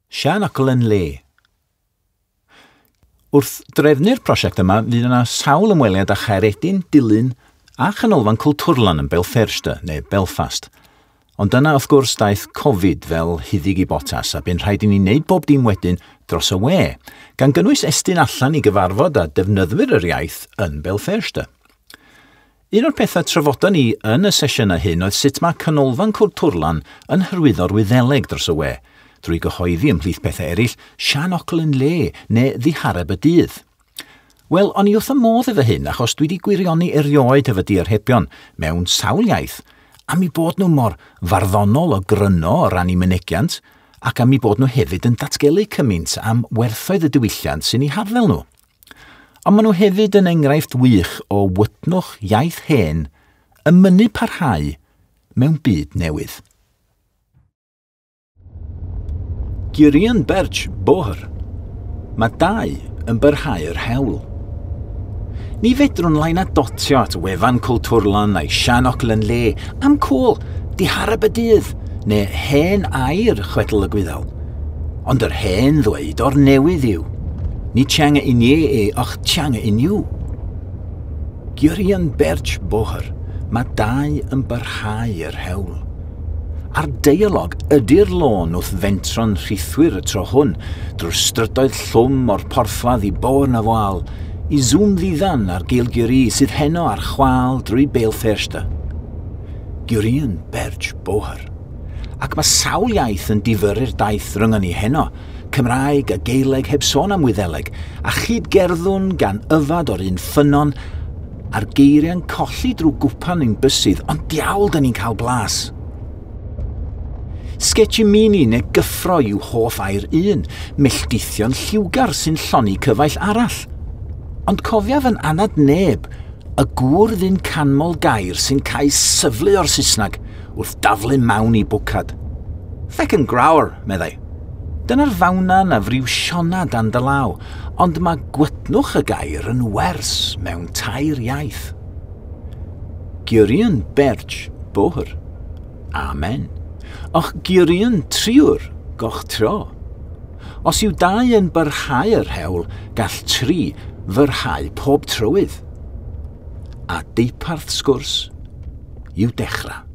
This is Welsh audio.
Seanfhocal yn le. Wrth drefnu'r prosiect yma, fydd yna sawl ymweliad â Chaeredin, Dulyn a Chanolfan Cultúrlann yn Béal Feirste, neu Belfast. Ond yna, wrth gwrs, daeth Covid fel huddug i botas a bu'n rhaid i ni wneud bob dim wedyn dros y we, gan gynnwys estyn allan i gyfarfod â defnyddwyr yr iaith yn Béal Feirste. Un o'r pethau trafodon ni yn y sesiynau hyn oedd sut mae Canolfan Cultúrlann yn hyrwyddo'r Wyddeleg dros y we, drwy gyhoeddi ymhlith pethau eraill Seanfhocal an Lae neu Ddihareb y Dydd. Wel, o'n i wrth y modd efo hyn achos dwi wedi gwirioni erioed efo diarhebion mewn sawl iaith, am eu bod nhw mor farddonol o gryno o ran eu mynegiant, ac am eu bod nhw hefyd yn datgelu cymaint am werthoedd y diwylliant sy'n eu harddel nhw. Ond maen nhw hefyd yn enghraifft wych o wytnwch iaith hen yn mynnu parhau mewn byd newydd. Giorríonn beirt bóthar. Mae dau yn byrhau'r hewl. Ni fedrwn lai na dotio at wefan Cultúrlann a'i Seanfhocal an Lae am cwl, dihareb y dydd, neu hen air chwedl y Gwyddel. Ond yr hen ddweud o'r newydd yw, Ní teanga inné é ach teanga inniu. Giorríonn beirt bóthar, mae dau yn byrhau yr hewl. A'r deialog ydy'r lôn wrth fentro'n rhithwir y tro hwn, drwy'r strydoedd llwm o'r porthladd i Bóthar na bhFál, i Zoom ddiddan ar Gaeilgeoirí sydd heno ar chwâl drwy Béal Feirste. Giorríonn beirt bóthar. Ac mae sawl iaith yn difyrru'r daith rhyngon ni heno, Cymraeg a Gaeleg heb sôn am Wyddeleg, a chyd-gerddwn gan yfad o'r un ffynnon, a'r geiriau'n colli drwy gwpan ein bysydd, ond diawl da ni'n cael blas. Sgetshimini neu gyffro yw hoff air un, melltithion lliwgar sy'n llonni cyfaill arall. Ond cofiaf yn anad neb, y gŵr ddyn canmol gair sy'n cael syflu o'r Saesneg wrth daflu mawn i bwcad. Feckin' grower, meddai. Dyna'r fawna na friwsiona dan dy law, ond mae gwytnwch y gair yn wers mewn tair iaith. Giorríonn beirt bóthar. Amen. Och giorríonn triúr gach treo. Os yw dau yn byrhau'r hewl, gall tri fyrhau pob trywydd. A deuparth sgwrs yw dechrau.